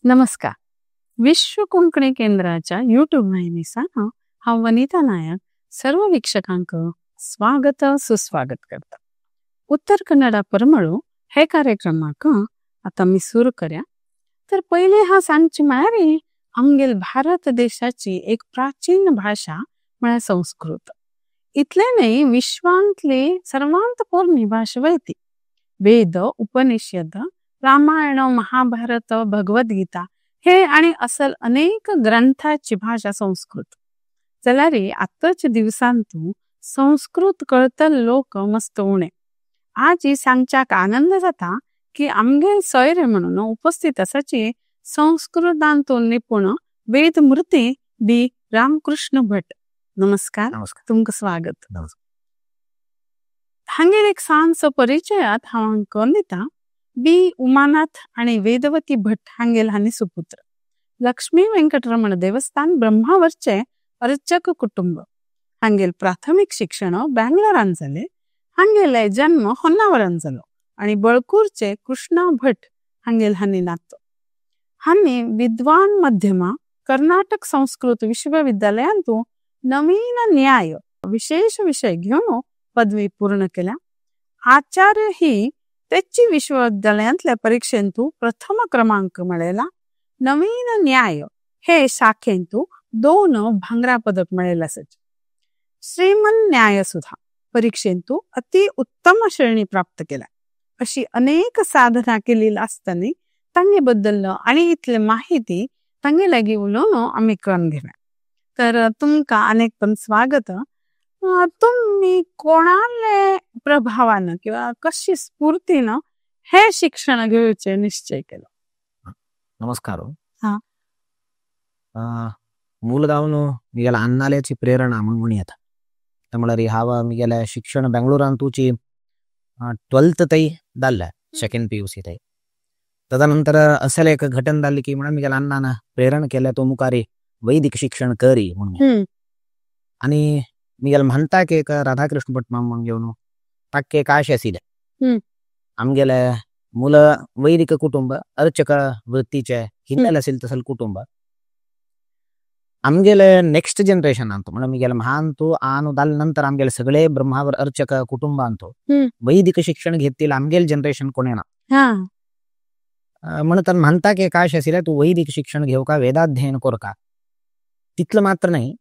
नमस्कार। विश्व कोंकणी केंद्राच्या यूट्यूब वाहिनीसान हांव वनिता नायक सर्व वीक्षकांक स्वागत सुस्वागत करता। उत्तर कन्नडा परमळू हे कार्यक्रमाक आता मी सुरू करूया। तर पहिले हा सांगची म्हळ्यार आमगेल भारत देशाची एक प्राचीन भाषा म्हळ्यार संस्कृत। इतले न्हय विश्वांतली सर्वांत पोरणी भाषा वैती। वेद, उपनिषद, रामायण, महाभारत, भगवद्गीता हे आणि असल अनेक ग्रंथाची भाषा संस्कृत। जाल्यार आताच्या दिवसांतु संस्कृत कळतले लोक मस्त उणे। आज सांगच्याक आनंद जाता की आमगेल सोयरे म्हणून उपस्थित असाची संस्कृतांतु निपुण वेदमूर्ती बी रामकृष्ण भट। नमस्कार, तुमका स्वागत। हांगेर एक सांचो परिचयात हांव करून दिता। बी उमानाथ आणि वेदवती भट हांगेल हानी सुपुत्र। लक्ष्मी वेंकटरमण देवस्थान ब्रह्मावरचे अर्चक कुटुंब। हांगेल प्राथमिक शिक्षण बेंगलोरान जाले। हांगेले जन्म होन्नावरान जालो आणि बळकूरचे कृष्णा भट हांगेल हानी नातो। हानी विद्वान मध्यमा कर्नाटक संस्कृत विश्वविद्यालयांतु नवीन न्याय विशेष विषय घेऊन पदवी पूर्ण केल्या। आचार्य ही तेची विश्वविद्यालयांतल्या परीक्षेंतु प्रथम क्रमांक मिळाला। नवीन न्याय हे शाखेंतु 2 भांगरा पदक मिळाला। श्रीमन न्यायसुधा परीक्षेंतु अति उत्तम श्रेणी प्राप्त केला। अशी अनेक साधना केलेली असताना तांगे बद्दल आणि इतले माहिती तांगे लागी उलोवन आमी करून घेऊया। तर तुमका अनेक पण स्वागत। तुम्ही कोणाले प्रभावानं किंवा कशी स्फूर्तीनं हे शिक्षण घेवचे निश्चय केलो? नमस्कार। मूलदावन मिगेला अन्नाल्याची प्रेरणा म्हणून येता। त्यामुळे हावा मिगेला शिक्षण बेंगलोरांतूची 12th तई दाल्ला, सेकंड PUC तई। तदनंतर असेल एक घटन दाल्ली की म्हणून मिगेला अन्नानं प्रेरणा केल्या तो मुखारी वैदिक शिक्षण करी म्हणून। आणि मिगेला म्हणता की एक राधाकृष्ण भट म्हणून घेऊन ताके एक आशा आशिल्ले आमगेले मुलं वैदिक कुटुंब अर्चक वृत्तीचे हिन्नेल असेल तसल कुटुंब आमगेले नेक्स्ट जनरेशन अंतु म्हणजे मिगेला महांतु आनु दाल नंतर आमगेले सगळे ब्रह्मावर अर्चक कुटुंब अंतु वैदिक शिक्षण घेतील आमगेल जनरेशन कोण येणार म्हणून म्हणता की एक आशा आशिल्ले तू वैदिक शिक्षण घेऊ का वेदाध्ययन कर का। तितलं मात्र नाही,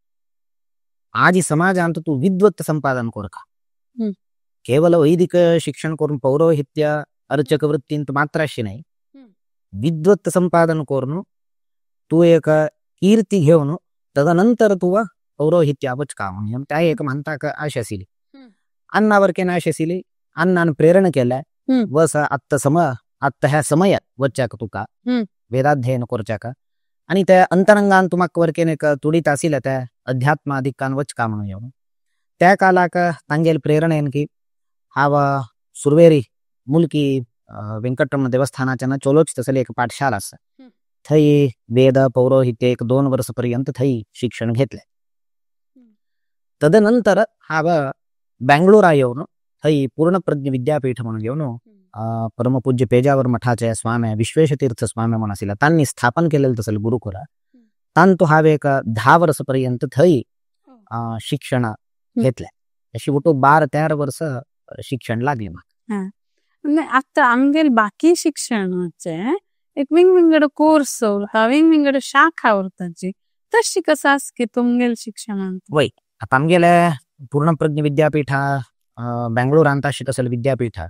आज समाजांत तू विद्वत्त संपादन कर का। केवल वैदिक शिक्षण करून पौरोहित्य अर्चक वृत्तींत मात्र अशी नाही, विद्वत्त संपादन करून तू एक कीर्ती घेऊन तदनंतर तू पौरोहित्य आवच का म्हणून त्या एक म्हणता का आशा आशिल्ली। अन्नावर केना आशा आशिल्ली, अन्नान प्रेरणा केल्या वस आत्ता सम आत्ता ह्या समयात वच्चाक तुका वेदाध्ययन करच्याक आणि त्या अंतरंगान तुमाक वरकेन एक तुडीत आशिल्ल्या त्या अध्यात्मादिकान वच का म्हणून येवन त्या कालाक तांगेल प्रेरणेन की हांव सुरवेरी मुलकी वेंकटरमण देवस्थानाच्या ना चोलोच तसली एक पाठशाला आसा थंय वेद पौरोहित्य एक 2 वर्ष पर्यंत थंय शिक्षण घेतले। तदनंतर हांव बेंगलोरा येवन थंय पूर्णप्रज्ञ विद्यापीठ म्हणून येवन परमपूज्य पेजावर मठाचे स्वामी विश्वेशतीर्थ स्वामी म्हणून आशिल्ले तांणी स्थापन केलेलं तसले गुरुकुल तांतू हांव एक 10 वर्ष पर्यंत थंय शिक्षण घेतले। अशी ಒಟ್ಟು 12-13 वर्ष शिक्षण लागले म्हाका। आता आमगेल बाकी शिक्षणाचे एक विंगविंगड कोर्स उरता, विंगविंगड शाखा उरताची, तशी कसं आस की तुमगेल शिक्षणांत? वय आता आमगेले पूर्णप्रज्ञ विद्यापीठा बेंगलोरांत आशिल्लें तसलें विद्यापीठ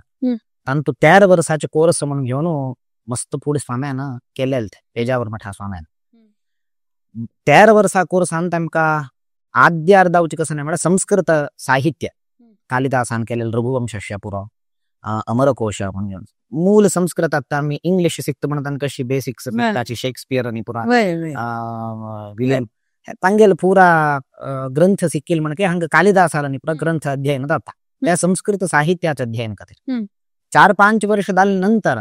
तांतू 13 वर्साचे कोर्स म्हणून घेवन मस्त फुडें स्वाम्यान केलेले ते पेजावर मठा स्वाम्यान 13 वर्सा कोर्सान तांकां आद्य अर्दावचे कसं नाही म्हळ्यार संस्कृत साहित्य कालिदासान केलेलं रघुवंशस्य पुरो अमरकोश म्हणून मूल संस्कृत। आता आमी इंग्लिश शिकता म्हणून कशी बेसिक्स ताची शेक्सपियर आणि पुरा विलियम तांगेल पुरा ग्रंथ शिकील म्हणके हांगा कालिदासाला पुरा ग्रंथ अध्ययन जाता त्या संस्कृत साहित्याचं अध्ययन खातीर 4-5 वर्ष जाले नंतर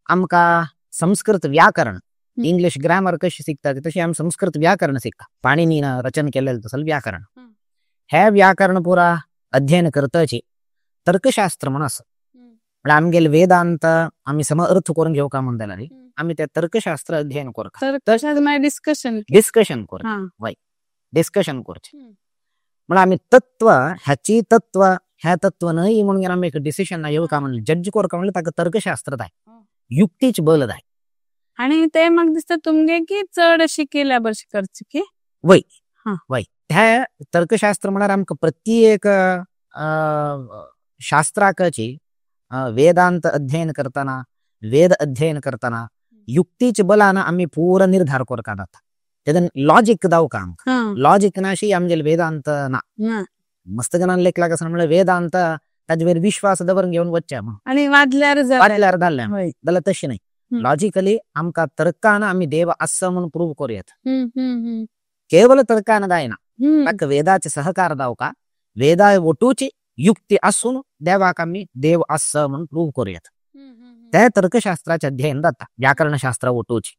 आमकां संस्कृत व्याकरण इंग्लिश ग्रामर कशी शिकता तशी आमी संस्कृत व्याकरण शिकता। पाणिनीन रचन केलेलं तसं व्याकरण हे व्याकरण पुरा अध्ययन करताची तर्कशास्त्र म्हणून आसा म्हळ्यार आमगेले वेदांत आमी सम अर्थ करून घेवका म्हणून जाल्यार आमी ते तर्कशास्त्र अध्ययन करता. तर डिस्कशन डिस्कशन करता. वय डिस्कशन करचें म्हणल्यार आमी तत्व ह्याची तत्व ह्या तत्व न्हय म्हणून आमी एक डिसिशन येवका म्हणलें जज करका म्हणलें ताका तर्कशास्त्र जाय, युक्तीच बल जाय. आणि ते म्हाका दिसता तुमगे की चड शिकिल्ल्या भशेन करचें की वय वय ह्या तर्कशास्त्र म्हळ्यार आमकां प्रत्येक शास्त्राकाची वेदांत अध्ययन करतना वेद अध्ययन करतना युक्तीच बलान आमी पुरो निर्धार करका जाता. तेदन लॉजीक दावका आमकां, लॉजीक नाशी आमगेले वेदांत ना. मस्त जणांनी लेखला कसं म्हणल्यार वेदांत ताजे वयर विश्वास दवरून घेवन वचचें आनी वादल्यार वादल्यार जालें जाल्यार तशें न्हय. लॉजिकली आमकां तर्कान आमी देव आसा म्हणून प्रूव करूं येता. केवल तर्कान जायना, ताका वेदाचे सहकार दावका, वेदा वटूची युक्ती आसून देवाक आमी देव आसा म्हणून प्रूव करूं येता. ते तर्कशास्त्राचे अध्ययन जाता, व्याकरणशास्त्र वटूची.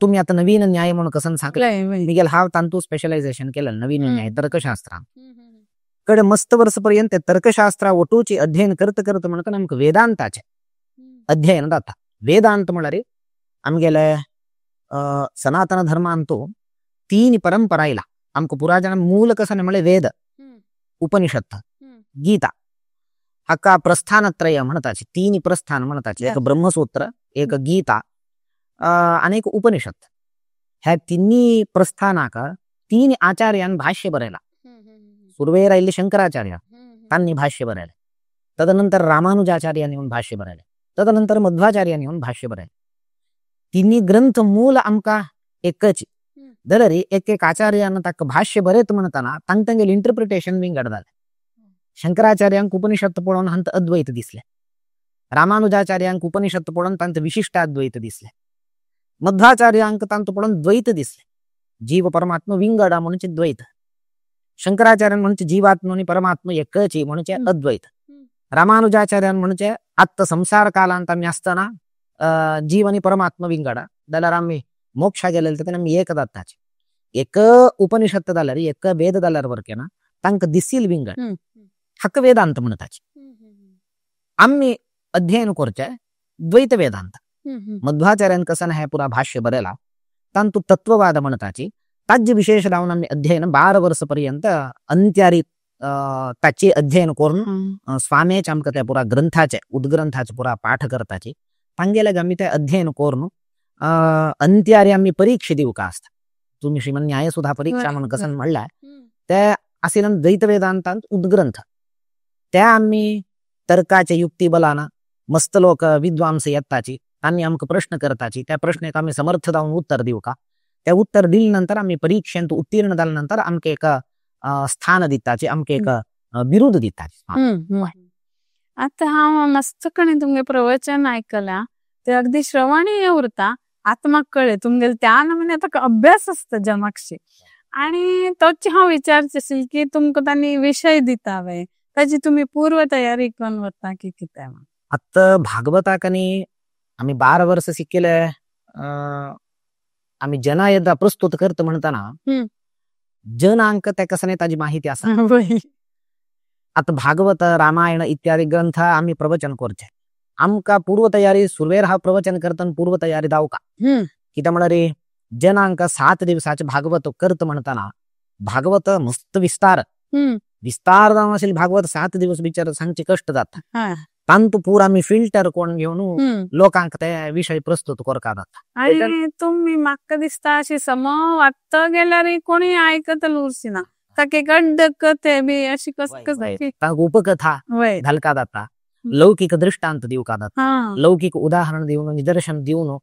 तुमी आतां नवीन न्याय म्हणून कसं सांगलें मिगेल हांव तांतू स्पेशलायझेशन केलें नवीन न्याय तर्कशास्त्रान कडे मस्त वर्स पर्यंत तर्कशास्त्रा वटूची अध्ययन करत करत म्हणटा आमकां वेदांताचें अध्ययन जाता. वेदांत म्हळ्यार आमगेले सनातन धर्मांतू तीन परंपरा आयला आमकां पुराजन मूल कसं म्हळ्यार वेद, उपनिषद, गीता हाका प्रस्थानत्रय म्हणटाचे, तीन प्रस्थान म्हणटाचे, एक ब्रह्मसूत्र, एक गीता आनी एक उपनिषद. ह्या तिन्ही प्रस्थानाक तीन आचार्यान भाष्य बरयला. सुरवेर आयिल्ले शंकराचार्य तांणी भाष्य बरयलें, तदनंतर रामानुजाचार्यांनी येवन भाष्य बरयलें, तदनंतर मध्वाचार्यांनी येवन भाष्य बरयलें. तिन्ही ग्रंथ मूल आमकां एकच जाल्यार एक एक आचार्यान ताका भाष्य बरयत म्हणटना तांकां तांगेलें इंटरप्रिटेशन विंगड जालें. शंकराचार्यांक उपनिषद पळोवन हांत अद्वैत दिसलें, रामानुजाचार्यांक उपनिषद पळोवन तांत विशिश्ट अद्वैत दिसलें, मध्वाचार्यांक तांत पळोवन द्वैत दिसलें, जीव परमात्मा विंगड म्हणचे द्वैत, शंकराचार्यान म्हणचे जीवात्मा आनी परमात्मा एकच म्हणचे अद्वैत, रामानुजाचार्यान म्हणचे आत्ता संसार कालांत आमी आसतना जीव आनी परमात्मा विंगड जाल्यार आमी मोक्षा गेले तेन्ना आमी एक जाताचे. एक उपनिषद जाल्यार एक वेद जाल्यार वरकें ना तांकां दिसील विंगड, हाका वेदांत म्हणटाचे. आमी अध्ययन करचें द्वैत वेदांत. मध्वाचार्यान कसं हें पुरा भाष्य बरयलां तांतू तत्ववाद म्हणटाची, ताजे विशेष लावन आमी अध्ययन 12 वर्स पर्यंत अंत्यारी ताचे अध्ययन करून स्वाम्याचे आमकां त्या पुरा ग्रंथाचे उद्ग्रंथाचे पुरा पाठ करताची तांगेले आमी ते अध्ययन करून अंत्यारी आमी परीक्षा दिवका आसता. तुमी श्रीमन न्यायसुधा परीक्षा म्हणून कसं म्हणल्यार ते आशिल्ल्यान द्वैत वेदांतांत उद्ग्रंथ त्या आमी तर्काचे युक्ती बलान मस्त लोक विद्वांस येताची तांणी आमकां प्रश्न करताची, त्या प्रश्नाक आमी समर्थ जावन उत्तर दिवका, त्या उत्तर दिले नंतर आमी परीक्षेंत उत्तीर्ण जाले नंतर आमकां एक स्थान दिताची, आमकां एक बिरुद दिताची. आतां हांव मस्त कडेन तुमगे प्रवचन आयकलां ते अगदी श्रवणीय उरता. आतां म्हाका कळ्ळें तुमगेले त्या नमुने आतां अभ्यास आसता जमाक्षी. आनी तोच हांव विचारचें आशिल्लें की तुमकां तांणी विशय दिता वे ताजी तुमी पूर्व तयारी करून वता की कितें? आतां भागवताक आनी आमी 12 वर्स शिकिल्ले आमी जना येदा प्रस्तुत करता म्हणटना जनांक तेका सने ताजी माहिती आसा. आतां भागवत रामायण इत्यादी ग्रंथ आमी प्रवचन करचे, आमकां पूर्व तयारी सुरवेर हांव प्रवचन करतना पूर्व तयारी दावका. कित्याक म्हळ्यार जनांक 7 दिवसाचे भागवत करता म्हणटना भागवत मस्त विस्तार विस्तार जावन आशिल्लें भागवत 7 दिवस बिचार सांगचे कश्ट जाता. तांतू पुरा आमी फिल्टर करून घेवन लोकांक ते विशय प्रस्तुत करका जाता. आनी तुमी म्हाका दिसता अशी सम वाचता गेल्यार कोणी आयकतलो उरची ना, ताका गड्ड कथे बी अशी कस कस तांकां उपकथा घालका जाता, लौकीक दृष्टांत दिवका जाता, लौकीक उदाहरण दिवन निदर्शन दिवन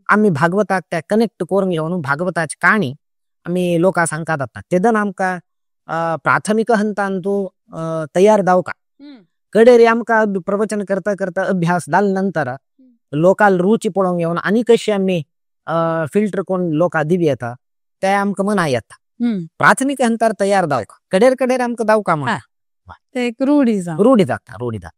आमी भागवताक ते कनेक्ट करून घेवन भागवताची काणी आमी लोकांक सांगका जाता. तेदन आमकां प्राथमीक हंतांतू तयार जावका. कडेर आमकां प्रवचन करता करता अभ्यास जाले नंतर लोकांक रुची पळोवंक घेवन आनी कशी आमी फिल्टर करून लोकांक दिवं येता ते आमकां मना येता. प्राथमीक हंतार तयार जावका, कडेर कडेर आमकां जावका म्हण ते एक रूढी जाता, रूढी जाता, रूढी जाता.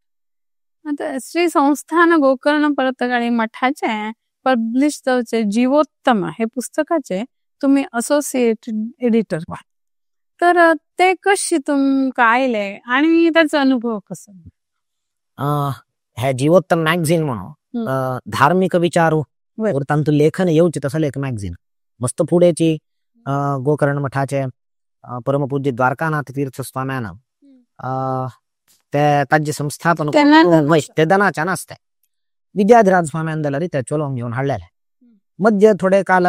आतां श्री संस्थान गोकर्ण पर्तगाळी मठाचे पब्लिश जावचे जीवोत्तम हे पुस्तकाचे तुमी असोसिएट एडिटर, तर ते कशी तुमकां आयले आनी ताचो अनुभव कसो? हे जीवोत्तम मॅगझीन म्हणून धार्मिक विचार और तांतू लेखन येवचें तसलें एक मॅगझीन मस्त फुडेंची गोकर्ण मठाचे परमपूज्य द्वारकानाथ तीर्थ स्वाम्यान ते ताजें संस्थापन तेदनाच्यान आसता विद्याधिराज स्वाम्यान जाल्यार ते चलोवन घेवन हाडलेले मध्य थोडे काल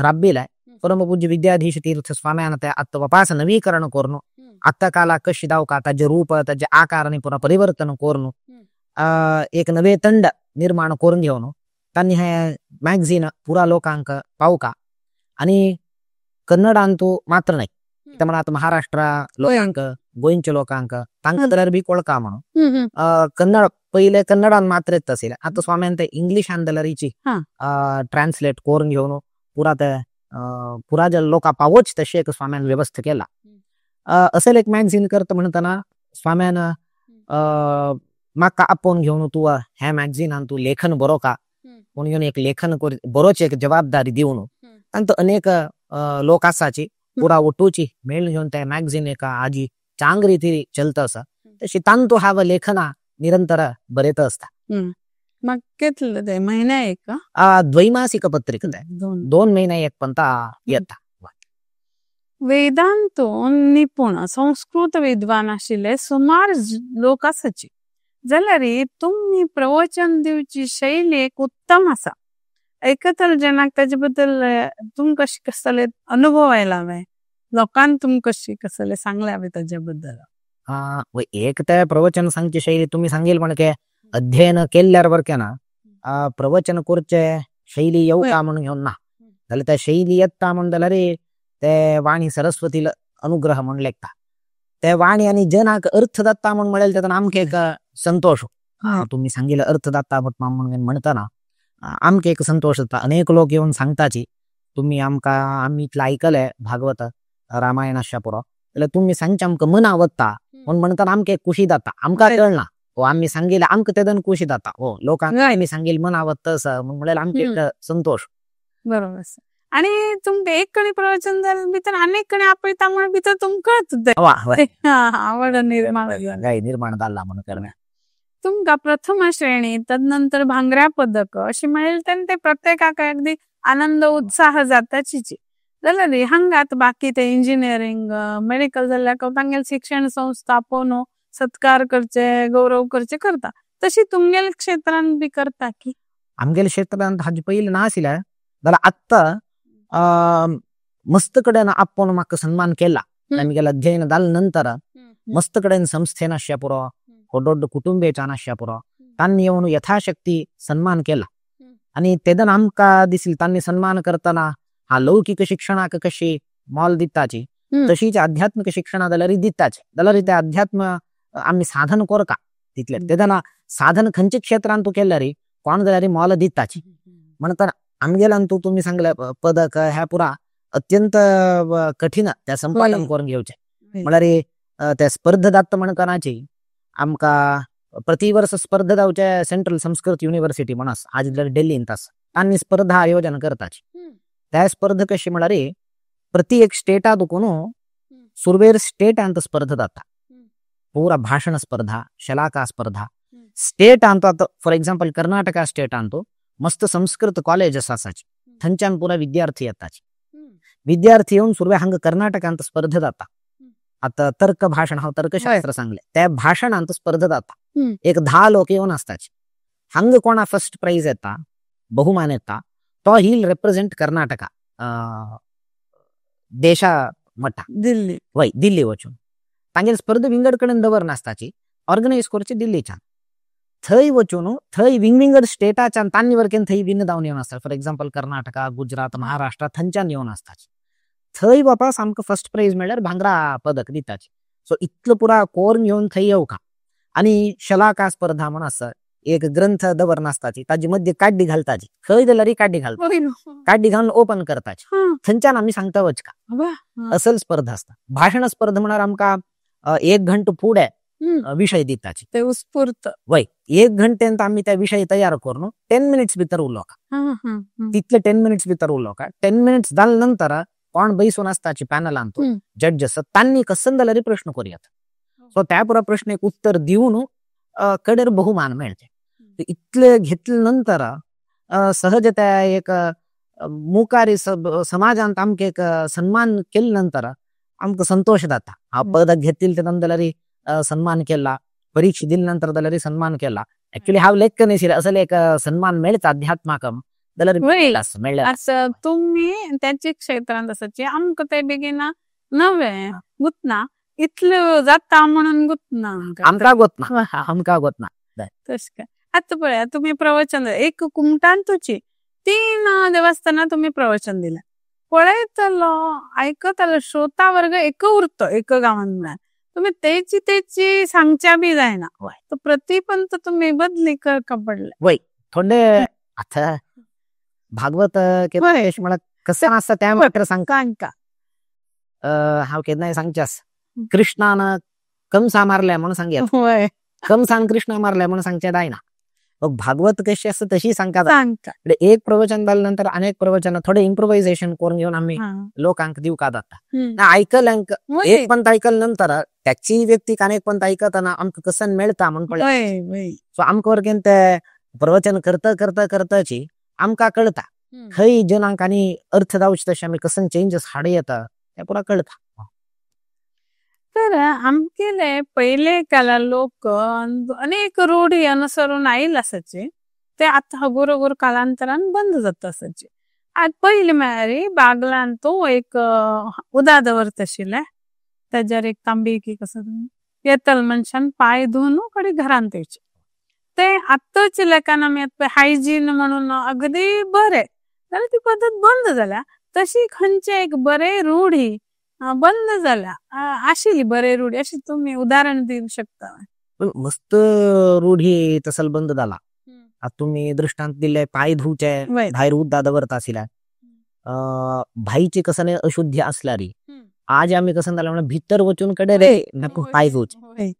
राबिले परमपूज्य विद्याधीश तीर्थ स्वाम्यान ते आतां वापास नवीकरण करून आतां कालाक कशी दावका ताजें रूप ताजें आकार आनी पुरा परिवर्तन करून एक नवे तंड निर्माण करून घेवन तांणी हें मॅगझीन पुरा लोकांक पावका आनी कन्नडांतू मात्र न्हय ते म्हणा आतां महाराष्ट्र लोकांक गोंयच्या लोकांक तांकां जाल्यार बी कळका म्हणून कन्नड पयले कन्नडान मात्र येता आशिल्लें आतां स्वाम्यान ते इंग्लिशान जाल्यार ट्रान्सलेट करून घेवन पुरा ते पुरा जे लोकां पावोच तशें एक स्वाम्यान वेवस्था केला. असेल एक मॅगझीन करता म्हणटना स्वाम्यान म्हाका आपोवन घेवन तूं हें मॅगझिनान तूं लेखन बरोवका म्हणून घेवन एक लेखन बरोवची एक जबाबदारी दिवन तांतूं अनेक लोक आसाची पुरा ओटूची मेळून घेवन ते मॅगझीन एका आजी चांग रिती चलता आसा तशी तांतूं हांव लेखना निरंतर बरयत आसता. मग कितले ते महिन्या एक द्वैमासिक पत्रिका 2 महिने एक पंता येता. वेदांतो निपुण संस्कृत विद्वान आशिल्ले सुमार लोक आसाची जाल्यार तुमी प्रवचन दिवची शैली एक उत्तम आसा. एकतर जनाक ताजे बद्दल तुमकां कशें कसले अनुभव आयला वे लोकांक तुमकां कशें कसले सांगले हांवें ताजे बद्दल? एक ते प्रवचन सांगची शैली तुमी सांगील पण के अध्ययन केल्ल्यार वरकें ना प्रवचन करचे शैली येवका म्हणून घेवन ना जाल्यार त्या शैली येता म्हण जाल्यार ते वाणी सरस्वती अनुग्रह म्हण लेखता ते वाणी आनी जनाक अर्थ जाता म्हण म्हणल्यार तेतून आमकां एक संतोश तुमी सांगिल्ले अर्थ जाता म्हण म्हणटना आमकां एक संतोश जाता. अनेक लोक येवन सांगताची तुमी आमकां आमी इतलें आयकलें भागवत रामायणाच्या पुरो जाल्यार तुमी सांगचें आमकां मना वता म्हण म्हणटना आमकां एक खुशी जाता. आमकां कळना हो आमी सांगिल्लें आमकां तेदन खुशी जाता हो लोकांक आमी सांगिल्लें मना वता असो म्हणल्यार आमकां एक संतोश. बरोबर आसा. आनी तुमकां एक कडेन प्रवचन जालें भितर आनी एक कडेन आपयता म्हण भितर तुमकांच आवड निर्माण निर्माण जाला म्हणून करण्या. तुमकां प्रथम श्रेणी तदनंतर भांगरा पदक अशें मेळ्ळें तेन्ना ते प्रत्येकाक अगदी आनंद उत्साह जाताचीच. जाल्यार हांगात बाकी ते इंजिनियरींग मेडिकल जाल्यार तांगेले शिक्षण संस्था आपोवन सत्कार करचे गौरव करचे करता तशी तुमगेले क्षेत्रान बी करता की? आमगेले क्षेत्रान हाजे पयलीं ना आशिल्लें जाल्यार आत्तां मस्त कडेन आपोवन म्हाका सन्मान केला. आमगेलें अध्ययन जाले नंतर मस्त कडेन संस्थेन आसच्या पुरो व्हड व्हड कुटुंबेच्यान आसच्या पुरो तांणी येवन यथाशक्ती सन्मान केला. आनी तेदन आमकां दिसलें तांणी सन्मान करतना हा लौकीक शिक्षणाक कशी मोल दिताची तशीच आध्यात्मिक शिक्षणा जाल्यार दिताची जाल्यार ते अध्यात्म आमी साधन करता तितलें तेदना साधन खंयच्या क्षेत्रान तूं केल्यार कोण जाल्यार मोल दिताची. म्हणटा आमगेल्यान तूं तुमी सांगलें पदक ह्या पुरा अत्यंत कठीण त्या संपादन करून घेवचें म्हळ्यार ते स्पर्धा जाता म्हणटनाची आमकां प्रतिवर्स स्पर्धा जावचे सेंट्रल संस्कृत युनिवर्सिटी म्हण आसा आज दिल्लींत आसा आनी स्पर्धा आयोजन करताची. त्या स्पर्धा कशी म्हळ्यार प्रति एक स्टेटा दुकून सुरवेर स्टेटांत स्पर्धा जाता पुरा भाशण स्पर्धा शलाका स्पर्धा स्टेटांत आतां फॉर एग्जाम्पल कर्नाटका स्टेटांत मस्त संस्कृत कॉलेजस आसाची थंयच्यान पुरा विद्यार्थी येताची. विद्यार्थी येवन सुरवे हांगा कर्नाटकांत स्पर्धा जाता. आतां तर्क भाशण हांव तर्कशास्त्र सांगलें त्या भाशणांत स्पर्धा जाता एक 10 लोक येवन आसताची हांगा कोणा फर्स्ट प्रायज येता बहुमान येता तो ही रिप्रेझेंट कर्नाटका देशा मटा दिल्ली वय दिल्ली वचून तांगेली स्पर्धा विंगड कडेन दवर नासताची ऑर्गनायज करची दिल्लीच्यान थंय वचून थंय विंगविंगड स्टेटाच्यान तांणी वरकेन थंय विन्न जावन येवन आसता. फॉर एग्जाम्पल कर्नाटका गुजरात महाराष्ट्र थंयच्यान येवन आसताची थंय वापस आमकां फर्स्ट प्रायज मेळ्ळ्यार भांगरा पदक दिताची. सो इतलो पुरा कोरून येवन थंय येवका. आनी शलाका स्पर्धा म्हण आसा एक ग्रंथ दवर नासताची ताजी मध्य काड्डी घालताची खंय जाल्यार काड्डी घालता काड्डी घालून ओपन करताची थंयच्यान आमी सांगता वचका असल स्पर्धा आसता. भाशण स्पर्धा म्हळ्यार आमकां 1 घंटो फुडें विशय दिताची ते उत्स्फूर्त वय 1 घंट्यांत आमी त्या विशय तयार करून 10 मिनिट्स भितर उलोवका तितले 10 मिनिट्स भितर उलोवका 10 मिनिट्स जाले नंतर कोण बैसून आसताची पॅनलांत जज आसा तांणी कसन जाल्यार प्रश्न करूयात सो त्या पुरा प्रश्न एक उत्तर दिवन कडेर बहुमान मेळचे. इतले घेतले नंतर सहज त्या एक मुखारी समाजांत आमकां एक सन्मान केले नंतर आमकां संतोष जाता. हांव पदक घेतले ते जाल्यार सन्मान केला, परीक्षा दिले नंतर जाल्यार सन्मान केला. एक्चुअली हांव लेख नाशिल्लें असले एक सन्मान मेळटा अध्यात्माक जाल्यार मेळ्ळें. तुमी त्याचे क्षेत्रांत आसाची आमकां ते बेगीन नवे गुतना इतले जाता म्हणून गुतना आमकां गोतना आमकां गोतना. तशें काय आतां पळया तुमी प्रवचन एक कुमटान तुची 3 देवस्थानां तुमी प्रवचन दिलें. पळयतलो आयकतलो श्रोता वर्ग एक उरतो एक गांवान म्हळ्यार तुमी तेची तेची सांगच्या बी जायना, तो प्रतिपंत तुमी बदली करका पडले. वय थोडे आतां भागवत म्हळ्यार कशें आसता तें मात्र सांगता. हांव केन्नाय सांगचें कृष्णान कंसा मारल्या म्हणून सांगया, कंसान कृष्णा मारल्या म्हणून सांगचें जायना. भागवत कशी आसता तशी सांगता. एक प्रवचन जाल्या नंतर अनेक प्रवचन थोडे इम्प्रोवायझेशन करून घेवन आमी लोकांक दिवका जाता. आयकल्यांक एक पंत आयकल्या नंतर त्याची व्यक्ती अनेक पंत आयकतना आमकां कसन मेळटा म्हूण पळय. सो आमकां वरकेन ते प्रवचन करता करता करताची आमकां कळटा खंय जनांक आनी अर्थ जावचे तशें आमी कसन चेंजीस हाडूं येता तें पुरा कळटा. तर आमगेले पयले काळार लोक अनेक रूढी अनुसरून आयिल्ले आसाचे ते आतां हगुर हगुर कालांतरान बंद जाता आसाचे. आतां पयलीं म्हळ्यार बागलान तो एक उदक दवरता आशिल्ले तेजेर एक तांबी की कसो येतल मनशान पांय धुवन कडेन घरांत येवचे. ते आतांचे लेकान आमी आतां हायजीन म्हणून अगदी बरें जाल्यार ती पद्दत बंद जाल्या. तशी खंयचे एक बरे रूढी बंद जाल्या आशिल्ली बरे रूढी अशी तुमी उदाहरण दिवंक शकता. मस्त रूढी तसल बंद जाला. आतां तुमी दृष्टांत दिले पांय धुवचे भायर उदक दवरता आशिल्ले, भायची कसले अशुद्धी आसल्यार आज आमी कसन जालें म्हणल्यार भितर वचून कडे रे पांय धुवचे,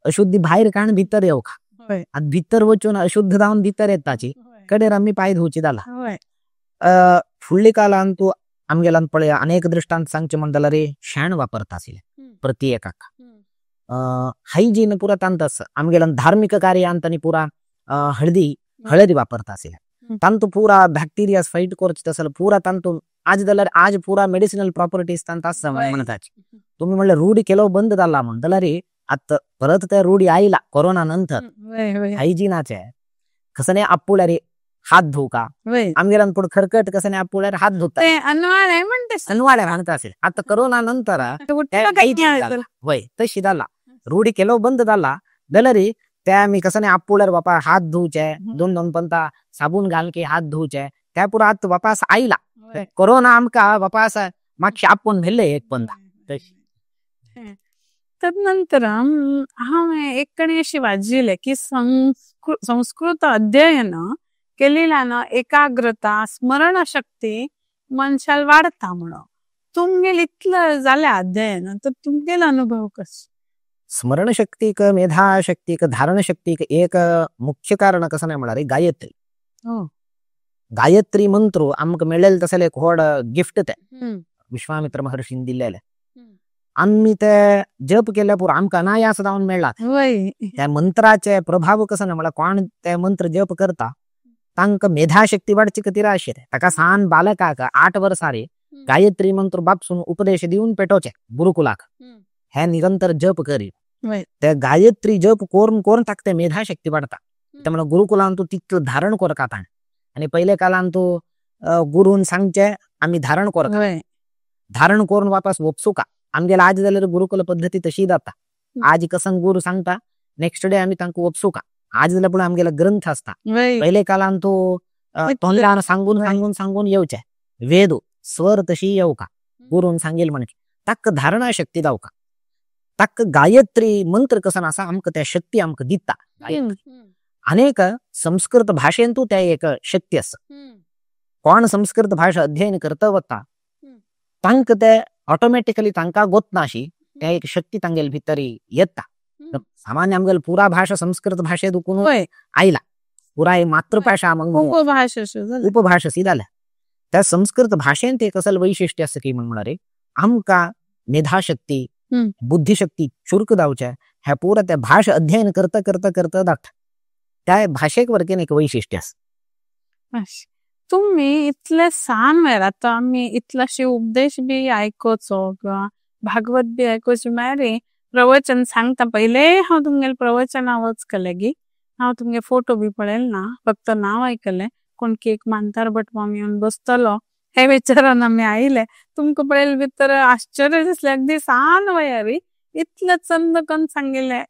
अशुद्धी भायर काण भितर येवका. आतां भितर वचून अशुद्ध जावन भितर येताची कडेर आमी पांय धुवची जाला. फुडल्या काळान तूं आमगेल्यान पळय अनेक दृष्टांत सांगचे म्हण जाल्यार शेण वापरता आशिल्ले प्रति एकाक. हायजीन पुरा तांत आसा आमगेल्यान धार्मीक कार्यांत आनी पुरा हळदी हळदी वापरता आशिल्ले तांतू पुरा बॅक्टेरिया फायट करचे तसो पुरा तांतू आज जाल्यार आज पुरा मेडिसिनल प्रॉपर्टीज तांत आसा म्हणटाची. तुमी म्हणल्यार रूढी केलो बंद जाला म्हण जाल्यार आतां परत ते रूढी आयला कोरोना नंतर हायजिनाचे कसं नाही आपुल्यार हात धुवका आमगेल्यान पूण खरकट कसं नाही आपुल्यार हात धुता अनवाळे म्हणटा असेल. आतां कोरोना नंतर वय तशी जाला रूढी केलो बंद जाला जाल्यार ते आमी कसं नाही आपुल्यार बापा हात धुवचे दोन दोन पंता साबून घाल की हात धुवचे त्या पुरा आतां वापास आयला. कोरोना आमकां वापास मातशें आपोवन व्हेलें एक पंता. तदनंतर हांवें एक कडेन अशी वाचिल्लें की संस्कृत अध्ययन केल्ल्यान एकाग्रता स्मरणशक्ती मनशाल वाडता म्हणून. तुमगेल इतलें जालें अध्ययन तर तुमगेलो अनुभव कसो? स्मरणशक्तीक मेधाशक्तीक धारणशक्तीक एक मुख्य कारण कसं नाही म्हळ्यार गायत्री. गायत्री मंत्र आमकां मेळ्ळेलें तसलें एक व्हड गिफ्ट तें विश्वामित्र महर्षीन दिल्लेलें. आमी ते जप केल्या पुरो आमकां अनायास जावन मेळ्ळा. त्या मंत्राचे प्रभाव कसो ना म्हळ्यार कोण ते मंत्र जप करता तांकां मेधाशक्ती वाडची खातीर आशिल्लें. ताका सान बालकाक 8 वर्सां गायत्री मंत्र बापसून उपदेश दिवन पेटोवचे गुरुकुलाक हे निरंतर जप करी ते गायत्री जप करून करून ताका ते मेधाशक्ती वाडता. ते म्हणल्यार गुरुकुलान तूं तितलो धारण करता ताणें. आनी पयले काळान तूं गुरून सांगचें आमी धारण करता, धारण करून वापस वपसुका. आमगेले आज जाल्यार गुरुकुल पद्दती तशी जाता. आज कसन गुरु सांगता नेक्स्ट डे आमी तांकां वपसुका. आज जाल्यार पूण आमगेले ग्रंथ आसता. पयले काळान तूं तोंडान सांगून सांगून सांगून येवचें वेद स्वर तशी येवका गुरून सांगेल म्हणचे ताका धारणा शक्ती जावका. ताका गायत्री मंत्र कसन आसा आमकां त्या शक्ती आमकां दिता. अनेक संस्कृत भाशेंतू त्या एक शक्ती आसा. कोण संस्कृत भाशा अध्ययन करता वता तांकां ते ऑटोमॅटिकली तांकां गोतना अशी त्या एक शक्ती तांगेले भितर येता. सामान्य आमगेले पुरा भाशा संस्कृत भाशेंत दुखून आयला पुराय मातृभाशा उपभाशा सी जाल्या. त्या संस्कृत भाशेंत एक असल वैशिष्ट्य आसा की म्हण आमकां मेधाशक्ती बुद्धिशक्ती चुरक जावचें ह्या पुरा त्या भाशा अध्ययन करता करता करता दाखता. त्या भाशेक वरकेन एक वैशिष्ट्य आसा. तुम्ही इतले सान वेळ आता आम्ही इतलाशी उपदेश बी ऐकोचो किंवा भागवत बी ऐकोचो मारी प्रवचन सांगता पहिले हांव तुमगेल प्रवचन आवाज कलेगी हांव तुमगे फोटो बी पळेल ना फक्त नाव ऐकले कोण की एक मांतार भट मामी येवन बसतलो हे विचारान आम्ही आयले तुमका पळेल भितर आश्चर्य दिसले अगदी सान वयारी इतले चंद कन सांगिले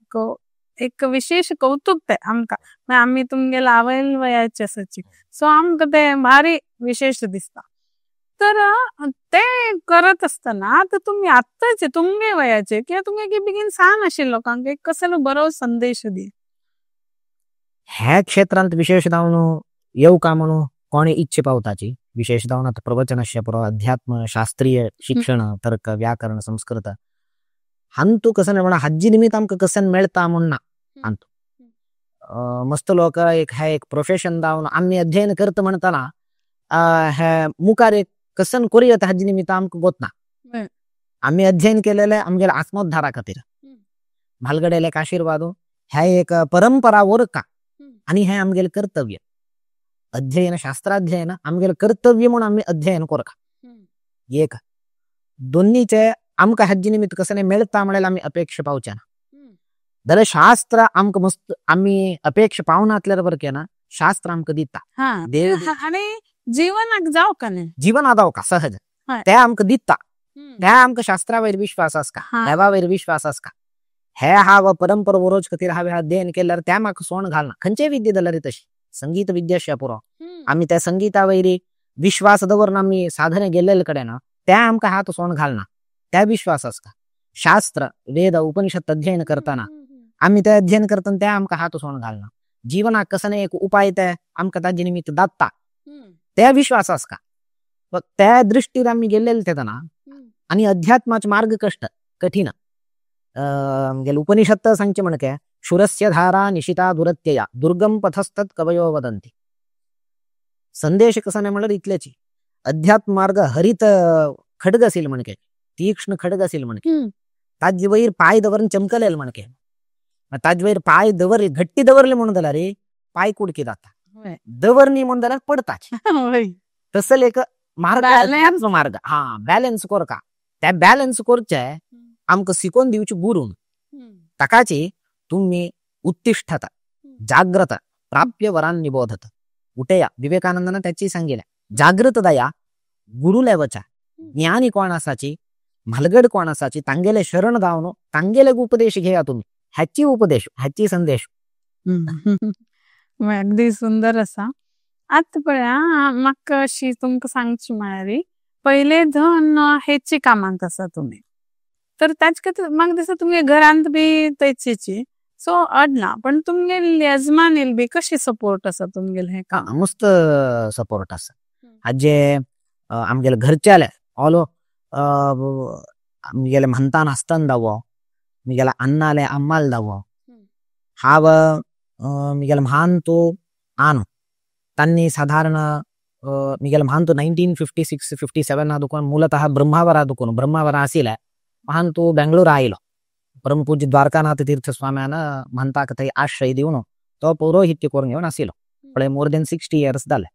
एक विशेष कौतुक ते आमका आम्ही तुमगेल आवयल वयाचे असाची सो आमका ते भारी विशेष दिसता। तर ते करत असताना तर तुम्ही आत्ताचे तुमगे वयाचे किंवा तुमगे बेगीन सान अशिल लोकांक एक कसलो बरो संदेश दी। ह्या क्षेत्रांत विशेष जावन येवका का म्हणून कोणी इच्छे पावताची विशेष जावन आता प्रवचनास्य पुरो अध्यात्म शास्त्रीय शिक्षण तर्क व्याकरण संस्कृत हांतू कसं म्हणा हाजी निमित्त आमकां कसं मेळता म्हूण ना हांतू मस्त लोक एक हे एक प्रोफेशन जावन आमी अध्ययन करता म्हणटना हे मुखार एक कसन करूया हाजी निमित्त आमकां गोत ना। आमी अध्ययन केलेले आमगेले आत्मोद्धारा खातीर म्हालगडेले एक आशिर्वाद हे एक परंपरा वरका आनी हे आमगेले कर्तव्य अध्ययन शास्त्राध्ययन आमगेले कर्तव्य म्हणून आमी अध्ययन करका। एक दोन्हीचे आमकां हाजी निमित्त कसं मेळता म्हणल्यार आमी अपेक्षा पावचे ना जाल्यार शास्त्र आमकां मस्त आमी अपेक्षा पावनातल्यार बरं केना शास्त्र आमकां दिता आनी जीवनाक जावं का न्ही जीवना जावं का सहज ते आमकां दिता ते आमकां शास्त्रा वयर विश्वास आसका देवा वयर विश्वास आसका हे हांव परंपरा वरोज खातीर हांवें अध्ययन केल्यार ते म्हाका सोण घालना खंयचेय विद्या जाल्यार तशी संगीत विद्या पुरो आमी त्या संगीता वयर विश्वास दवरून आमी साधने गेल्ले कडेन ते आमकां हात सोण घालना त्या विश्वास आसता। शास्त्र वेद उपनिषद अध्ययन करतना आमी ते अध्ययन करतना ते आमकां हात सोण घालना जीवनाक कसं एक उपाय ते आमकां ताजे निमित्त दात्ता त्या विश्वास आसता त्या दृष्टीर आमी गेल्ले तेन्ना आनी अध्यात्माचे मार्ग कष्ट कठीण आमगेले उपनिषद सांगचे म्हणके शुरस्य धारा निशिता दुरत्यया दुर्गम पथस्तत् कवयो वदंती संदेश कसं म्हणल्यार इतल्याची अध्यात्म मार्ग हरित खडग असेल म्हणके तीक्ष्ण खडग असेल म्हणके ताजे वयर पाय दवरून चमकलेल म्हणके ताजे वयर पाय दवर घट्टी दवरले म्हणून जाल्यार पाय कुडकी जाता दवरणी म्हणून जाल्यार पडताच तसले एक मार्ग मार्ग हा बॅलन्स करका त्या बॅलन्स करचे आमकां शिकोवन दिवचे गुरून ताकाची तुम्ही उत्तिष्ठता जाग्रत प्राप्य वरान निबोधत उठेया विवेकानंदान त्याची सांगितले जागृत दया गुरुले वचा ज्ञानी कोण आसाची म्हालगड कोण आसाची तांगेले शरण जावन तांगेले उपदेश घेया तुम्ही ह्याची उपदेश ह्याची संदेश। अगदी सुंदर असा। आतां पळया म्हाका अशी तुमकां सांगची म्हळ्यार पयले धन हेची कामांत आसा तुमी तर ताचे खातीर म्हाका दिसता तुमगे घरांत बी तेचीची सो अडना पण तुमगेले यजमानील बी कशी सपोर्ट आसा तुमगेले हे काम? मस्त सपोर्ट आसा हाजे आमगेले घरच्याले ऑलो आमगेले म्हणतान आसतना दावो मिगेले अन्नाले अम्माल दावो हांव मिगेले म्हान तो आनो तांणी साधारण मिगेले म्हान तो 1956-57 दुकान मूलतः ब्रह्मावरा दुकान ब्रह्मावरा आशिल्ले म्हान तो बेंगलोर आयलो परमपूज्य द्वारकानाथ तीर्थ स्वाम्यान म्हणताक थंय आश्रय दिवन तो पौरोहित्य करून घेवन आशिल्लो पळय मोर देन 60 इयर्स जाले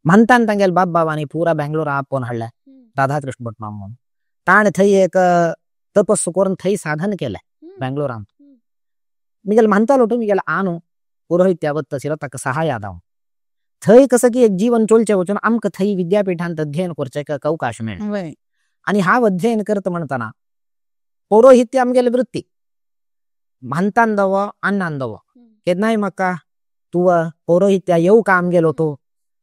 म्हणतान तांगेले बाप बाबांनी पुरा बेंगलोर आपोवन हाडले राधाकृष्ण भट माम म्हणून ताणें थंय एक तपस्सु करून थंय साधन केलें बेंगलोरांत। मिगेले म्हणतालो तो मिगेले आनो पुरोहित्या वता आशिल्लो ताका सहाय जावन थंय कसं की एक जीवन चोलचें वचून आमकां थंय विद्यापीठांत अध्ययन करचें एक अवकाश मेळ्ळें आनी हांव अध्ययन करता म्हणटना पौरोहित्य आमगेले वृत्ती म्हणतान दवो अन्नान दवो केन्नाय म्हाका तूं पौरोहित्या येवं का आमगेलो तो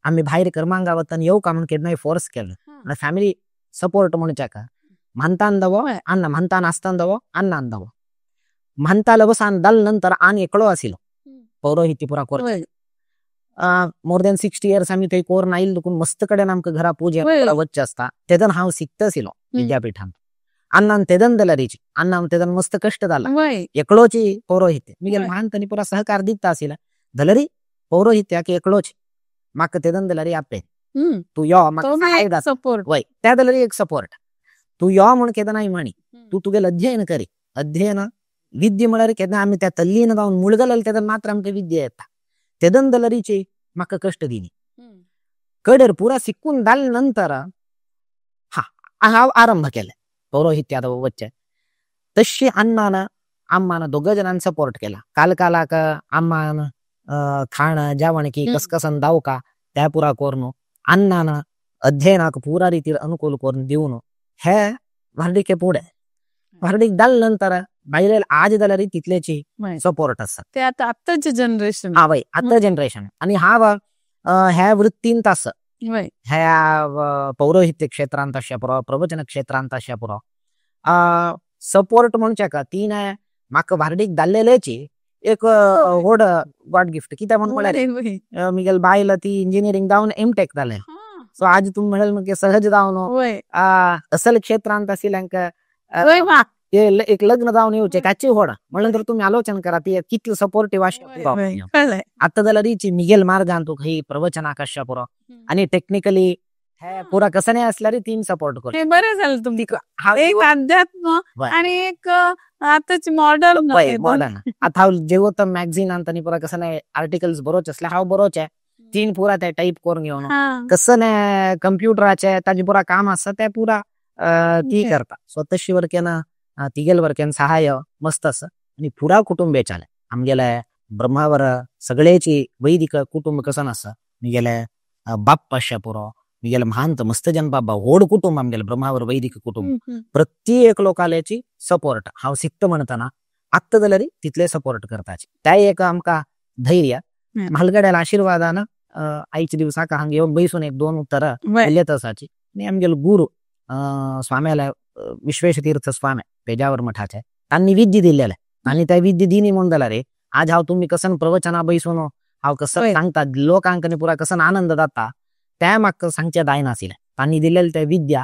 आमी भायर कर्मांगा वतना येवं का म्हणून केन्नाय फोर्स केलो फॅमिली सपोर्ट म्हणच्याका म्हणतान दवो अन्न म्हणतान आसतना दवो अन्नान दवो म्हणताले बसान दल नंतर आनी एकलो आशिल्लो पौरोहित्य पुरा कर मोर देन 60 इयर्स आमी थंय कोरून आयिल्ले देखून मस्त कडेन आमकां घरा पुजे वचचें आसता तेदन हांव शिकता आशिल्लो विद्यापीठांत अन्नान तेदन जाल्यारीची अन्नान तेदन मस्त कश्ट जाला एकलोची पौरोहित्य मिगेले म्हान तांणी पुरा सहकार दिता आशिल्ले जाल्यार पौरोहित्याक एकलोच म्हाका तेदन जाल्यार आपे तूं यो म्हाका सपोर्ट वय त्या जाल्यार एक सपोर्ट तूं यो म्हूण केन्नाय म्हणी तूं तुगेलें अध्ययन करी अध्ययन विद्या म्हळ्यार केन्ना आमी त्या तल्लीन जावन मुळगले तेदन मात्र आमकां विद्या येता तेदन जाल्यारीची म्हाका कश्ट दिनी कडेर पुरा शिकून जाले नंतर हा हांव आरंभ केले पौरोहित्यात वच्चे तशी अण्णान आम्मान दोग जणांनी सपोर्ट केला। काल कालाक आम्मान खाण जेवण की कसकसन दावका त्या पुरा करून अण्णान अध्ययनाक पुरा रीतीर अनुकूल करून दिवन हे व्हार्डिके पुढे व्हार्डिक जाले नंतर बायले आज जाल्यार तितलेची सपोर्ट आसा। ते आतां आतांचे जनरेशन हा वय आतां जनरेशन आनी हांव ह्या वृत्तींत आसा, ह्या पौरोहित्य क्षेत्रांत आसच्या पुरो, प्रवचन क्षेत्रांत आसच्या पुरो सपोर्ट म्हणचे का तीन म्हाका व्हार्डीक जाल्लेलेची एक व्हड गॉड गिफ्ट कित्याक म्हूण म्हळ्यार मिगेल बायल ती इंजिनियरींग जावन एमटेक जालें। सो आज तुमी म्हणलें म्हणजे सहज जावन असल क्षेत्रांत आशिल्ल्यांक एक लग्न जावन येवचें काची व्हड म्हणल्यार तर तुमी आलोचन करा ती कितली सपोर्टीव आसता। आतां जाल्यार रिची मिगेल मार्गान तुका ही प्रवचनाक आसच्या पुरो आनी टेक्निकली हे पुरा कसं नाही असल्यार तीन सपोर्ट करता। बरें जालें तुमकां एक अध्यात्म आनी एक आतांची मॉडर्न मॉडर्न। आतां हांव जेवोत्तम मॅगझिनांत आनी पुरा कसं नाही आर्टिकल्स बरोवचे आसले हांव बरोवचे तीन पुरा ते टायप करून घेवन कसं नाही कंप्युटराचे ताजे पुरा काम आसा ते पुरा ती करता। सो तशी वरकेन तिगेल वरकेन सहाय्य मस्त आसा आनी पुरा कुटुंबेच्याले आमगेले ब्रह्मावर सगळेची वैदिक कुटुंब कसं आसा मिगेले बाप्पा आसच्या पुरो मिगेले महांत मस्तजन बाबा व्हड कुटुंब आमगेले ब्रह्मावर वैदिक कुटुंब प्रत्येक लोकालेची सपोर्ट हांव शिकता म्हणटना आत्तां जाल्यार तितले सपोर्ट करताची त्या एक आमकां धैर्य म्हालगड्याल्या आशिर्वादान आयच्या दिवसाक हांगा येवन बैसून एक दोन उतरां उलयत आसाची। आनी आमगेलो गुरू स्वाम्याल्या विश्वेशतीर्थ स्वामी पेजावर मठाचे तांणी विद्या दिल्लेले आनी त्या विद्या दिनी म्हूण जाल्यार आज हांव तुमी कसन प्रवचना बैसून हांव कसं सांगता लोकांक पुरा कसन आनंद जाता त्या म्हाका सांगचें जायनाशिल्लें। तांणी दिल्लेले ते विद्या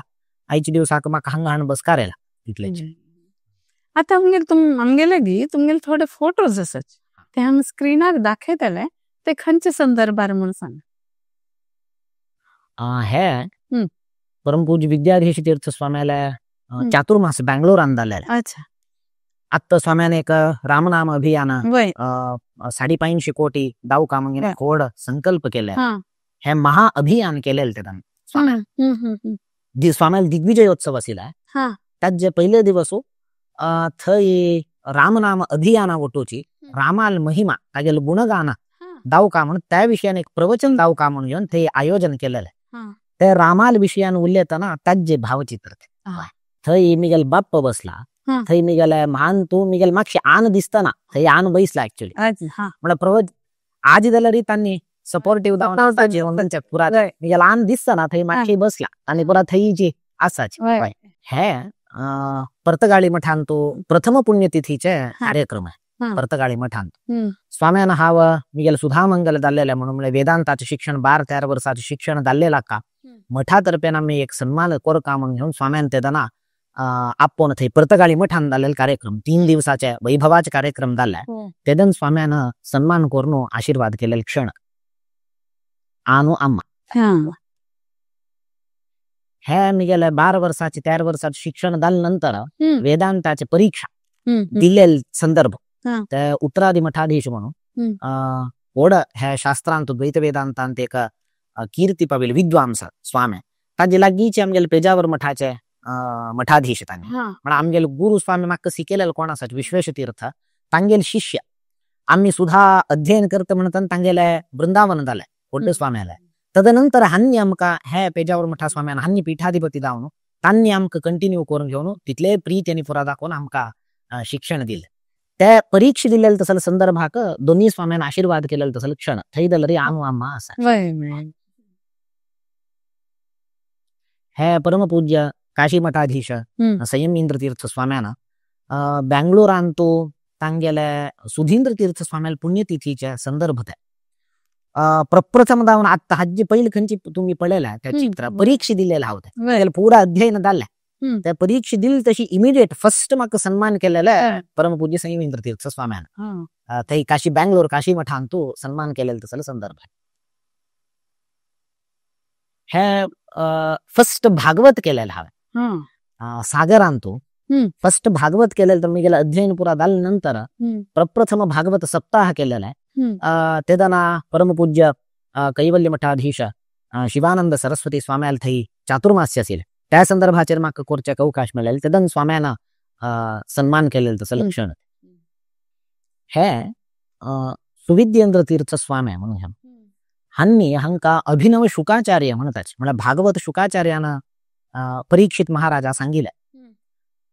आयच्या दिवसाक म्हाका हांगा हाडून बसकारेला तितलेच। आतां आमगेले आमगेले गी तुमगेले थोडे फोटोज आसात ते आमी स्क्रिनार दाखयतले ते खंयच्या संदर्भार म्हूण सांग। हे परमपूज्य विद्याधीश तीर्थ स्वाम्याले चातुर्मास बँगलोरान जाल्लेले। अच्छा आत्ता स्वाम्यान एक रामनाम अभियान 550 कोटी दावका मागीर व्हड संकल्प केले हे महा अभियान केलेले ते तांणी। स्वाम्याल दिग्विजयोत्सव आशिल्लो ताजे पयले दिवस थंय रामनाम अभियाना वटोची रामाल महिमा तागेलो गुणगान दावका म्हूण त्या विशयान एक प्रवचन दावका म्हूण घेवन थंय आयोजन केलेले ते रामाल विशयान उलयतना ताजे भावचित्र थंय मिगेल बाप्प बसला थंय मिगेले महान तूं मिगेल मातशें आन दिसतना थंय आन बैसला एक्चुअली म्हळ्यार प्रवच आज जाल्यार तांणी सपोर्टीव जावन पुरा मिगेल आन दिसतना थंय मातशें बसला आनी पुरा थंय जी आसाची। हे पर्तगाळी मठांत प्रथम पुण्यतिथीचे कार्यक्रम आहे पर्तगाळी मठांत स्वाम्यान हांव मिगेल सुधामंगल जाल्लेले म्हणून म्हळ्यार वेदांताचें शिक्षण 12-13 वर्साचें शिक्षण जाल्लें का मठातर्फे आमी एक सन्मान करका म्हणून घेवन स्वाम्यान तेदना आपोवन थंय पर्तगाळी मठान जाल्लेले कार्यक्रम 3 दिवसाचे वैभवाचे कार्यक्रम जाल्ले तेदन स्वाम्यान सन्मान करून आशीर्वाद केलेले क्षण आनु आम्मा। हे मिगेले 12 वर्साचे 13 वर्साचे शिक्षण जाले नंतर वेदांताचे परीक्षा दिल्ले संदर्भ ते उत्तरादी मठाधीश म्हणून व्हड ह्या शास्त्रांत द्वैत वेदांतांत एक कीर्ती पाविल्ले विद्वांस स्वामी ताजे लागींचे आमगेले पेजावर मठाचे मठाधीश तांणी म्हण आमगेले गुरु स्वामी म्हाका शिकयलेले कोण आसा विश्वेशतीर्थ तांगेले शिष्य आमी सुद्धा अध्ययन करता म्हणटना तांगेले वृंदावन जाले व्हडले स्वाम्याले तदनंतर हांणी आमकां हे पेजावर मठा स्वाम्यान हांणी पीठाधिपती जावन तांणी आमकां कंटिन्यू करून घेवन तितले प्रीत आनी पुरा दाखोवन आमकां शिक्षण दिलें। ते परीक्षा दिल्लेले तसले संदर्भाक दोन्ही स्वाम्यान आशीर्वाद केलेले तसले क्षण थंय जाल्यार आनु आम्मा आसा। हे परमपूज्य काशी मठाधीश संयमेंद्र तीर्थ स्वाम्यान बँगलोरांत तांगेले सुधींद्र तीर्थ स्वाम्याले पुण्यतिथीचे संदर्भ ते प्रप्रथम जावन आत्ता हाजे पयलीं खंयची तुमी पळयला त्या चित्र परीक्षा दिल्लेले हांव ते पुरा अध्ययन जाल्लें त्या परीक्षा दिली तशी इमिडिएट फर्स्ट म्हाका सन्मान केलेले परमपूज्य संयमेंद्र तीर्थ स्वाम्यान थंय काशी बँगलोर काशी मठांत सन्मान केलेले तसले संदर्भ। हे फर्स्ट भागवत केलेले हांवें सागरांतू फर्स्ट भागवत केलेलं तर मी गेलं अध्ययन पुरा झाल्यानंतर प्रप्रथम भागवत सप्ताह केलेला आहे। तेदना परमपूज्य कैवल्य मठाधीश शिवानंद सरस्वती स्वाम्याल थंय चातुर्मास्य आशिल्लें त्या संदर्भाचेर म्हाका करच्याक अवकाश मेळ्ळें तेदन स्वाम्यान सन्मान केलेलो तसो लक्षण हे सुविद्येंद्र तीर्थ स्वामी म्हणून हांणी हांकां अभिनव शुकाचार्य म्हणटाचे म्हळ्यार भागवत शुकाचार्यान परीक्षित महाराजा सांगिल्लें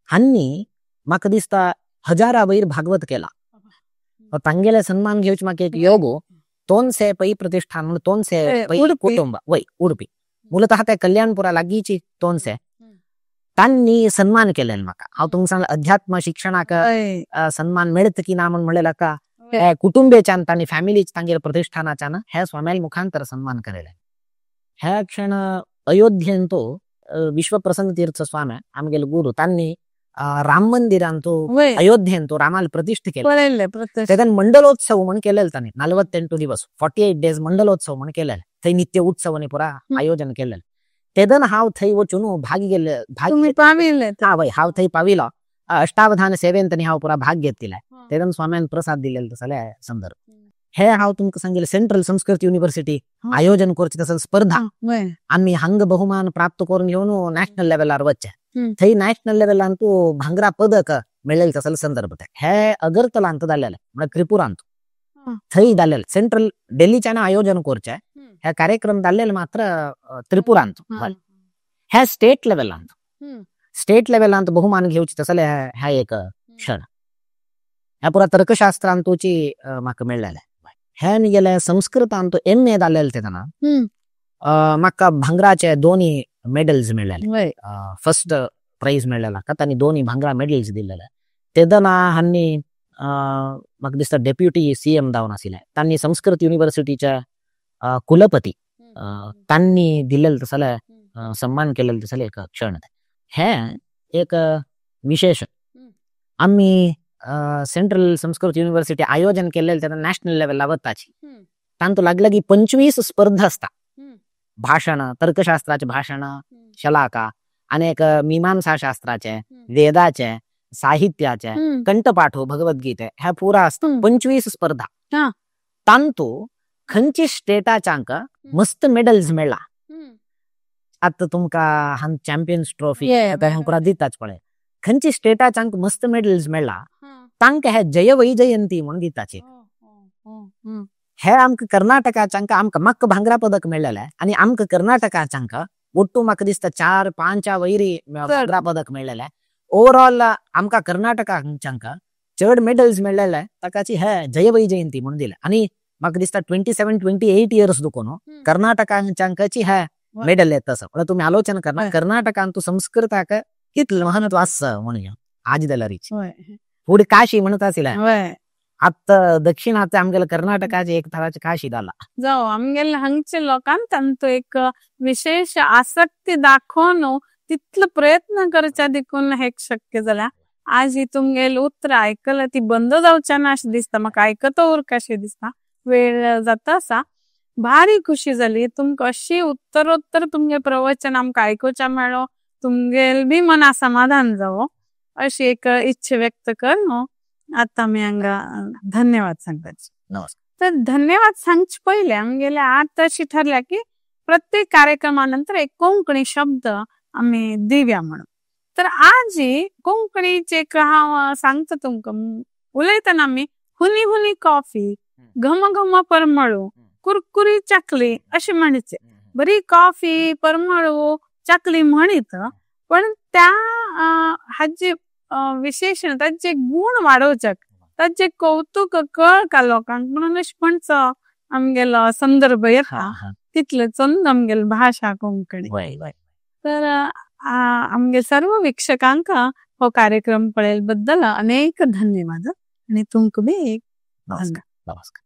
हांणी म्हाका दिसता हजारा वयर भागवत केला तांगेले सन्मान घेवचे म्हाका एक योग तोनसे पै प्रतिष्ठान म्हणून तोनसे पै कुटुंब वय उडपी मूलतः त्या कल्याणपुरा लागींची तोनसे तांणी सन्मान केलेलो म्हाका। हांव तुमकां सांगलें अध्यात्म शिक्षणाक सन्मान मेळत की ना म्हूण म्हणलें का कुटुंबेच्यान तांणी फॅमिलीच तांगेले प्रतिष्ठानाच्यान हे स्वाम्याल मुखांतर सन्मान केलेले। हे क्षण अयोध्येन तो विश्वप्रसन्न तीर्थ स्वामी आमगेले गुरु तांणी राम मंदिरान तो अयोध्येन तो रामाल प्रतिष्ठा केले तेदन मंडलोत्सव म्हण केलेले तांणी 48 दिवस 48 डेज मंडलोत्सव म्हण केलेले थंय नित्य उत्सव आनी पुरा आयोजन केलेले तेदन हांव थंय वचून भाग गेले भाग हांव थंय पाविलो अष्टावधान सेवेन तांणी हांव पुरा भाग घेतिल्ले तेदन स्वाम्यान प्रसाद दिलेले तसले संदर्भ। हे हांव तुमकां सांगिल्लें सेंट्रल संस्कृत युनिव्हर्सिटी आयोजन करचे तसले स्पर्धा आमी हांगा बहुमान प्राप्त करून घेवन नॅशनल लेवलार वचचे थंय नॅशनल लेवलान तूं भांगरा पदक मेळ्ळेले तसले संदर्भ हे अगरतलांत जाल्लेले म्हळ्यार त्रिपुरांत थंय जाल्लेले सेंट्रल डेल्लीच्यान आयोजन करचे हे कार्यक्रम जाल्लेले मात्र त्रिपुरांत हे स्टेट लेवलांत स्टेट लेवलांत बहुमान घेवचे तसले हे एक क्षण ह्या पुरा तर्कशास्त्रांतूची म्हाका मेळ्ळेले। हे गेले संस्कृतांत एम ए जाल्लेले तेन्ना म्हाका भांगराचे दोन्ही मेडल्स मेळ्ळेले फर्स्ट प्राइज मेळ्ळेला तांणी दोन्ही भांगरा मेडल्स दिलेले तेदना हांणी म्हाका दिसता डेप्युटी सीएम जावन आशिल्ले तांणी संस्कृत युनिव्हर्सिटीच्या कुलपती तांणी दिलेले तसले सन्मान केलेले तसले एक क्षण हे एक विशेष। आमी सेंट्रल संस्कृत युनिव्हर्सिटी आयोजन केलेले तेन्ना नॅशनल लेवलार वताची तांतूं लागलागी 25 स्पर्धा आसता भाशण तर्कशास्त्राचे भाशण शलाका अनेक मीमांसा शास्त्राचे वेदाचे साहित्याचे कंठपाठो भगवद्गीते हे पुरा आसता 25 स्पर्धा तांतूं खंयची स्टेटाच्यांक मस्त मेडल्स मेळ्ळा आतां तुमकां हांग चॅम्पियन्स ट्रॉफी पुरा दिताच पळय खंयची स्टेटाच्यांक मस्त मेडल्स मेळ्ळा तांकां हे जय वैजयंती म्हणून दिताची हे आमकां कर्नाटकाच्यांक आमकां म्हाका भांगरा पदक मेळ्ळेलें आनी आमकां कर्नाटकाच्यांक ಒಟ್ಟು म्हाका दिसता 4-5 वयरी भांगरा पदक मेळ्ळेलें। ओवरऑल आमकां कर्नाटकाच्यांक चड मेडल्स मेळ्ळेले ताकाची हे जय वैजयंती म्हणून दिले आनी म्हाका दिसता 27-28 इयर्स दुकोन कर्नाटकाच्यांकची हे मेडल येता आसा। म्हणल्यार तुमी आलोचना करना कर्नाटकांत संस्कृताक कितलें महत्व आसा म्हणून आज जाल्यारीच फुडें काशी म्हणत आशिल्लें आतां दक्षिणांत आमगेले कर्नाटकाचे एक थराचे काशी जाला जावं आमगेले हांगचे लोकांक तांचो एक विशेष आसक्ती दाखोवन तितलो प्रयत्न करच्या देखून हे शक्य जाला। आज ही तुमगेले उतरां आयकला ती बंद जावच्या ना अशें दिसता म्हाका आयकतो उरका अशें दिसता वेळ जाता आसा भारी खुशी जाली तुमकां अशी उत्तरोत्तर तुमगे प्रवचन आमकां आयकुच्या मेळो तुमगेल बी मना समाधान जावो अशी एक इच्छा व्यक्त कर न्हू। आतां आमी हांगा धन्यवाद सांगपाचे। नमस्कार। तर धन्यवाद सांगचे पयलें आमगेले आतां अशी ठरल्या की प्रत्येक कार्यक्रमा नंतर एक कोंकणी शब्द आमी दिवया म्हणून। तर आजी कोंकणीचे एक हांव सांगता तुमकां उलयतना आमी हुनी हुनी कॉफी घम घम परमळू कुरकुरी चाकली अशें म्हणचे बरी कॉफी परमळू चाकली म्हणीत पण त्या हाजे विशेषण ताचे गुण वाडोवच्याक ताचे कौतुक कळका लोकांक म्हणून अशें म्हणचो आमगेलो संदर्भ येता तितले चंद आमगेली भाशा कोंकणी। तर आमगे सर्व वीक्षकांक हो कार्यक्रम पळयले बद्दल अनेक धन्यवाद आनी तुमकां बी एक नमस्कार।